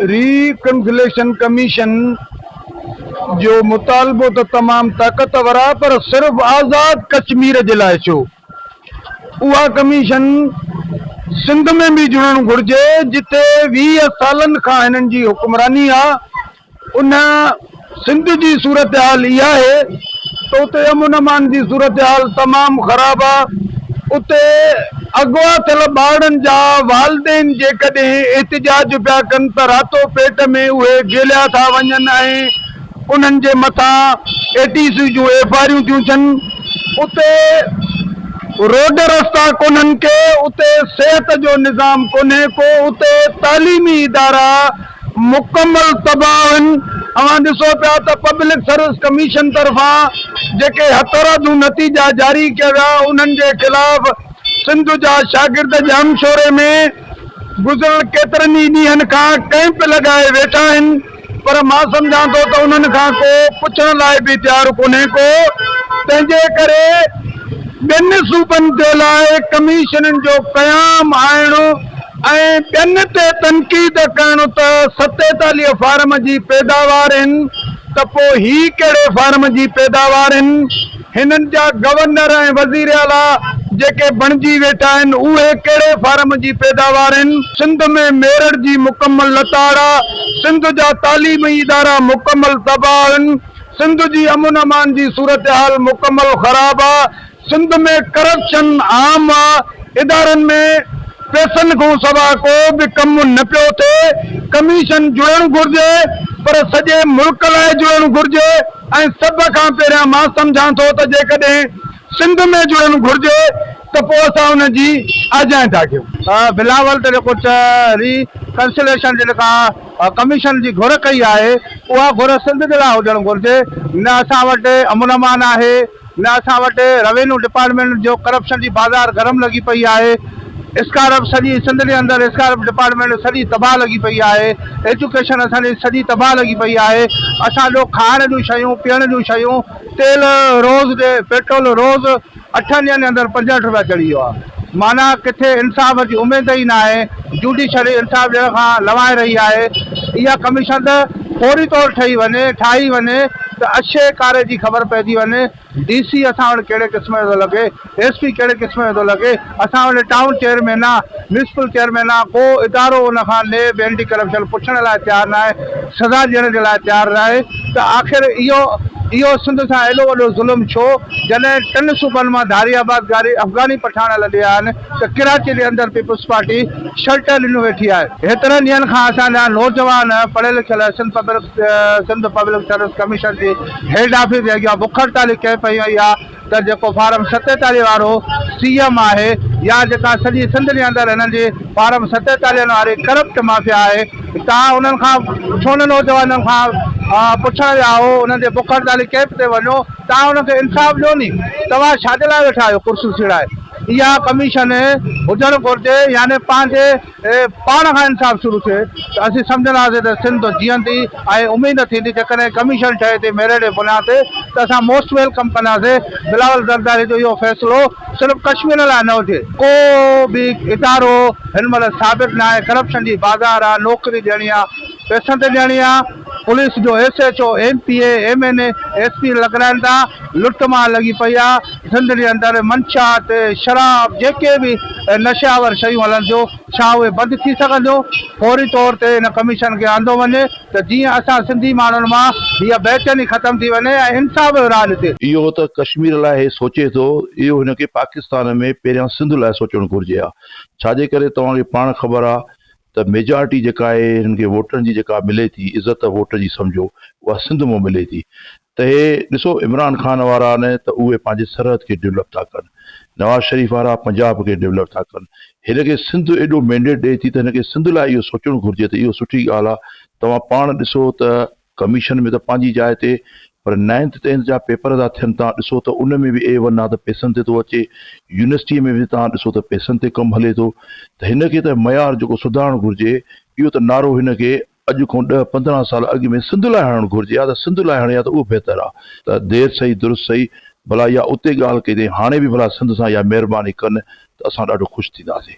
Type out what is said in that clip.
Reconciliation commission جو مطالبو ته تمام طاقتور آهي پر صرف آزاد ڪشمير جي لاء ڇو؟ اها ڪميشن سنڌ ۾ به جڙڻ گهرجي جتي 20 سالن کان هنن جي حڪمراني آهي. ان سنڌ جي صورتحال اها آهي ته اتي امن امان جي صورتحال تمام خراب آهي، اتي اغوا ٿيل ٻارڙن جا والدين جيڪڏهن احتجاج پيا ڪن ته راتو پيٽ ۾ اهي جيليا ٿا وڃن ۽ انهن جي مٿان اي ٽي سي جون ايف آريون ٿيون ٿين، اتي روڊ رستا ڪونهن ڪي، اتي صحت جو نظام ڪونهي ڪو، اتي تعليمي ادارا مڪمل تباهه آهن، اوهان ڏسو پيا ته پبلڪ سروس ڪميشن طرفان جيڪي هٿرادو نتيجا جاري ڪيا ويا انهن جي خلاف سنڌ جا شاگرد ڄامشوري ۾ گذريل ڪيترن ئي ڏينهن کان ڪئمپ لڳائي ويٺا آهن پر مان سمجهان ٿو ته انهن کان ڪو پڇڻ لاء به تيار ڪونهي ڪو تنهن جي ڪري ٻين صوبن جي لاء ڪميشنن جو قيام آڻڻ ۽ ٻين تي تنقيد ڪرڻ ته 47 فارم جي پيداوار هن ته پوء هي ڪهڙي فارم جي پيداوار هن؟ هنن جا گورنر ۽ وزيراعليٰ جيڪي بڻجي ويٺا آهن اهي ڪهڙي فارم جي پيداوار هن؟ سنڌ ۾ ميرٽ جي مڪمل لتاڙ آ، سنڌ جا تعليمي ادارا مڪمل تباهه هن، سنڌ جي امن امان جي صورتحال مڪمل خراب آ، سنڌ ۾ ڪرپشن عام آ، ادارن ۾ پئسن کان سوا ڪو به ڪم نه پيو ٿئي، ڪميشن جڙڻ گهرجي پر سڄي ملڪ لاء جڙڻ گهرجي ۽ سڀ کان پهريان مان سمجهان ٿو ته جيڪڏهن سنڌ ۾ جڙڻ گهرجي ته پوء اسان ان جي آجيان ٿا ڪيون. بلاول ته جيڪو ري ڪنسليشن جي جيڪا ڪميشن جي گهر ڪئي آهي اها گهر سنڌ جي لاء هجڻ گهرجي نه اسان وٽ امن امان آهي نه اسان وٽ روينيو ڊپارٽمينٽ جو ڪرپشن جي بازار گرم لڳي پئي آهي اسڪارپ سڄي سنڌ جي اندر اسڪارپ ڊپارٽمينٽ سڄي تباهه لڳي پئي آهي ايجوڪيشن اسان جي سڄي تباهه لڳي پئي آهي اسان جو کائڻ جون شيون پيئڻ جون شيون تيل روز جي پيٽرول روز اٺن ڏينهن جي اندر 65 روپيا چڙهي ويو آهي معنيٰ ڪٿي انصاف جي اميد ئي ناهي جوڊيشري انصاف ڏيڻ کان لوائي رهي آهي اها ڪميشن ته فوري طور ٺهي وڃي ٺاهي وڃي ته اڇي ڪاري جي خبر پئجي وڃي، ڊي سي اسان وٽ ڪهڙي قسم جو ٿو لڳي، ايس پي ڪهڙي قسم جو ٿو لڳي، اسان وٽ ٽائون چيئرمين آ، ميونسپل چيئرمين آ، ڪو ادارو ان کان نيب اينٽي ڪرپشن پڇڻ لاء تيار ناهي، سزا ڏيڻ جي لاء تيار ناهي ته آخر اهو اهو سنڌ سان ايڏو وڏو ظلم ڇو، جڏهن ٽن صوبن مان ڌاري آبادگاري افغاني پٺاڻ لڏي آيا آهن ته ڪراچي جي اندر پيپلز پارٽي شلٽر ڏنو ويٺي آهي. هيترن ڏينهن کان اسان جا نوجوان پڙهيل لکيل Sindh public Sindh public service commission جي هيڊ آفيس جي اڳيان بک هڙتالي ڪئي پئي وئي آهي ته جيڪو فارم 47 وارو سي ايم آهي يا جيڪا سڄي سنڌ جي اندر هنن جي فارم 47 واري ڪرپٽ مافيا آهي توهان انهن کان ڇو نه نوجوانن کان پڇڻ ويا آهو انهن جي بک هڙتالي ڪئمپ تي وڃو توهان انهن کي انصاف ڏيو ني توهان ڇا جي لاء ويٺا آهيو ڪرسيون سيڙائي اها ڪميشن هجڻ گهرجي يعني پنهنجي پاڻ کان انصاف شروع ٿئي ته اسين سمجهنداسين ته سنڌ جيئندي ۽ اميد ٿيندي جيڪڏهن ڪميشن ٺهي ٿي ميرٽ جي بنياد تي ته اسان موسٽ welcome ڪنداسين بلاول زرداري جو اهو فيصلو صرف ڪشمير لاء نه هجي. ڪو به ادارو هن مهل ثابت ناهي ڪرپشن جي بازار آ نوڪري ڏيڻي آ پئسن تي ڏيڻي آ پوليس جو S H O M P A M N A S P لڳرائن ٿا لٽ مار لڳي پئي آ سنڌ جي اندر منشيات، شراب جيڪي به نشي آور شيون هلن ٿيون ڇا اهي بند ٿي سگهنديون؟ فوري طور تي ان ڪميشن کي آندو وڃي ته جيئن اسان سنڌي ماڻهن مان هيء بيچيني ختم ٿي وڃي ۽ انصاف جو راڄ ٿئي. اهو ته ڪشمير لاء هي سوچي ٿو اهو هن کي پاڪستان ۾ پهريان سنڌ لاء سوچڻ گهرجي ها ڇاجي ڪري توهان کي پاڻ خبر آ ته ميجارٽي جيڪا آهي هنن کي ووٽن جي جيڪا ملي ٿي عزت ووٽ جي سمجهو اها سنڌ مان ملي ٿي ته هي ڏسو عمران خان وارا نه ته اهي پنهنجي سرحد کي ڊولپ ٿا ڪن نواز شريف وارا پنجاب کي ڊولپ ٿا ڪن هن کي سنڌ ايڏو مينڊيٽ ڏئي ٿي ته هن کي سنڌ لاء اهو سوچڻ گهرجي ته اهو سٺي ڳالهه آهي توهان پاڻ ڏسو ته ڪميشن ۾ ته پنهنجي جاء تي پر نائنٿ ٽينٿ جا پيپر ٿا ٿين توهان ڏسو ته ان ۾ به اي ون آ ته پئسن تي ٿو اچي يونيورسٽي ۾ به توهان ڏسو ته پئسن تي ڪم هلي ٿو ته هن کي ته معيار جيڪو سڌارڻ گهرجي اهو ته نعرو هن کي اڄ کان ڏهه 15 سال اڳ ۾ سنڌ لاء هڻڻ گهرجي ها ته سنڌ لاء هڻي ها ته اهو بهتر آ ته دير سهي درست سهي ڀلا اها اتي ڳالهه ڪئي اٿئي هاڻي به ڀلا سنڌ سان اها مهرباني ڪن ته اسان ڏاڍو خوش ٿينداسين.